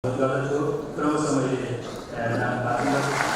गर्दछु क्रमशः मैले नाम भाषण गर्छु।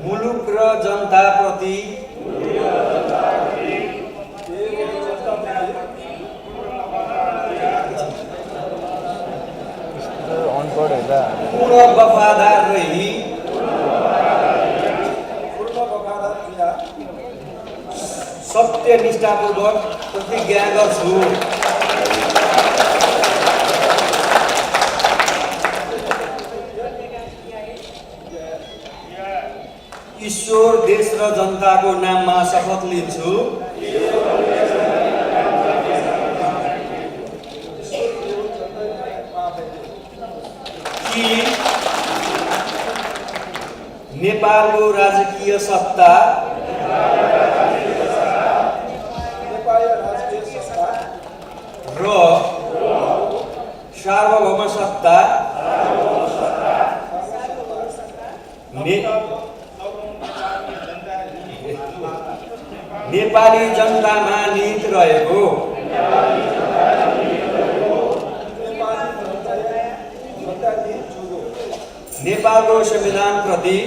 मुलुक र जनताप्रति पूर्ण वफादार रही सत्यनिष्ठापूर्वक प्रतिज्ञा गर्छु। ईश्वर, देश र जनताको नाममा शपथ लिन्छु कि नेपालको राजकीय सत्ता र सार्वभौम सत्ता नेपाली जनतामा निहित रहेको नेपालको संविधान प्रति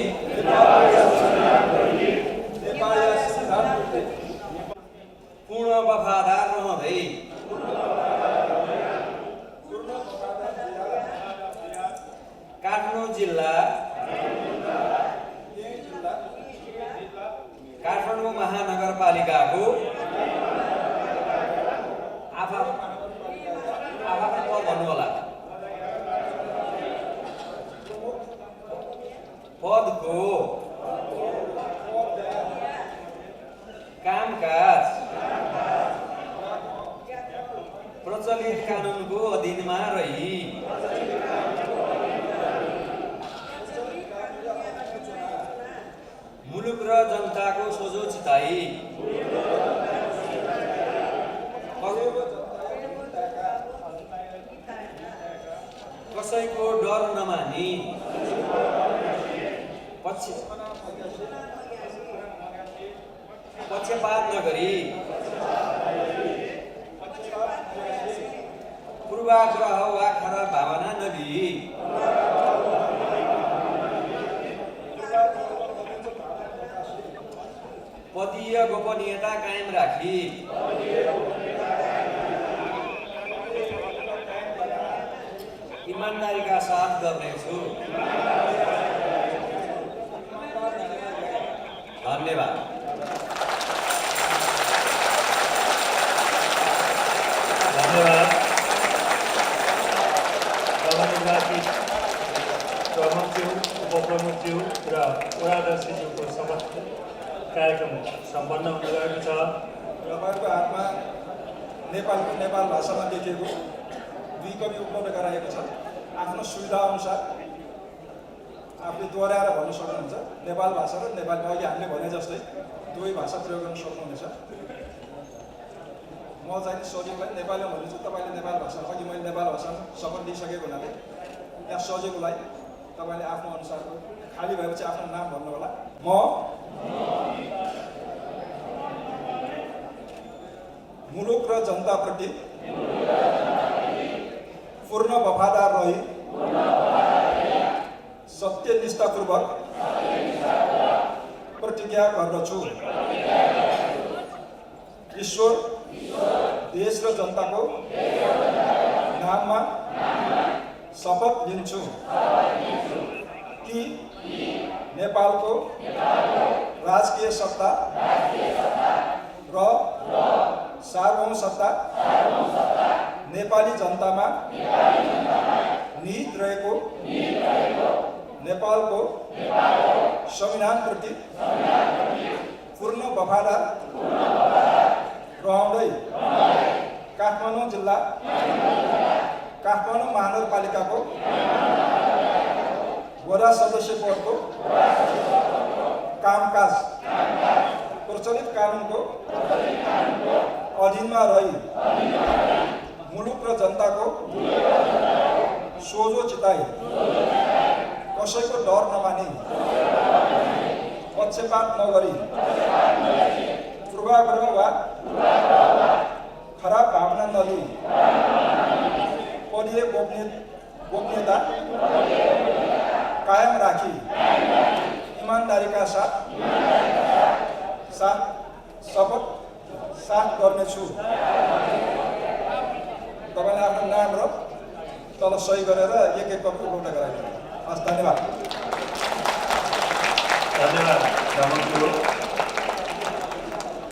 पूर्ण वफादार रहँदै काठमाडौँ जिल्ला काठमाडौँ महानगरपालिकाको पद भन्नुहोला पदको कामकाज प्रचलित कानुनको अधीनमा रही मुलुक र जनताको सोझो चिताई कसैको डर नमानी पक्षपात नगरी पूर्वाग्रह वा खराब भावना नलिई पदीय गोपनीयता कायम राखी ईमानदारीका साथ गर्नेछु। धन्यवाद। धन्यवाद। नवनिर्वाचित प्रमुखज्यू, उपप्रमुखज्यू र वडाध्यक्षज्यूको शपथ कार्यक्रम सम्पन्न हुन गएको छ। तपाईँको हातमा नेपाल भाषामा लेखिएको 2 कपी उपलब्ध गराएको छ। आफ्नो सुविधा अनुसार आफूले दोहोऱ्याएर भन्न सक्नुहुन्छ। नेपाल भाषा र नेपाली अघि हामीले भने जस्तै दुवै भाषा प्रयोग गर्न सक्नुहुनेछ। म चाहिँ सजिलोलाई नेपालीमा भन्छु, तपाईँले नेपाली भाषा, अघि मैले नेपाली भाषामा शपथ लिइसकेको हुनाले यहाँ सजिलोलाई तपाईँले आफ्नो अनुसारको खाली भएपछि आफ्नो नाम भन्नु होला। म मुलुक र जनताप्रति पूर्ण वफादार रही सत्यनिष्ठापूर्वक प्रतिज्ञा गर्दछु। ईश्वर, देश र जनताको नाममा शपथ लिन्छु कि नेपालको राजकीय सत्ता र सार्वभौमसत्ता नेपाली जनतामा निहित रहेको नेपालको संविधानप्रति पूर्ण वफादार रहँदै काठमाडौँ जिल्ला काठमाडौँ महानगरपालिकाको वडा सदस्य पदको कामकाज प्रचलित कानुनको अधीनमा रही मुलुक र जनताको सोझो चिताई कसैको डर नमानी पक्षपात नगरी पूर्वाग्रह वा खराब भावना नलिई पढिए गोपनीयता कायम राखी इमानदारीका साथ शपथ गर्नेछु। तपाईँले आफ्नो नाम र तल सही गरेर एक कपी उपलब्ध गराइदिनु। हस्, धन्यवाद। धन्यवाद।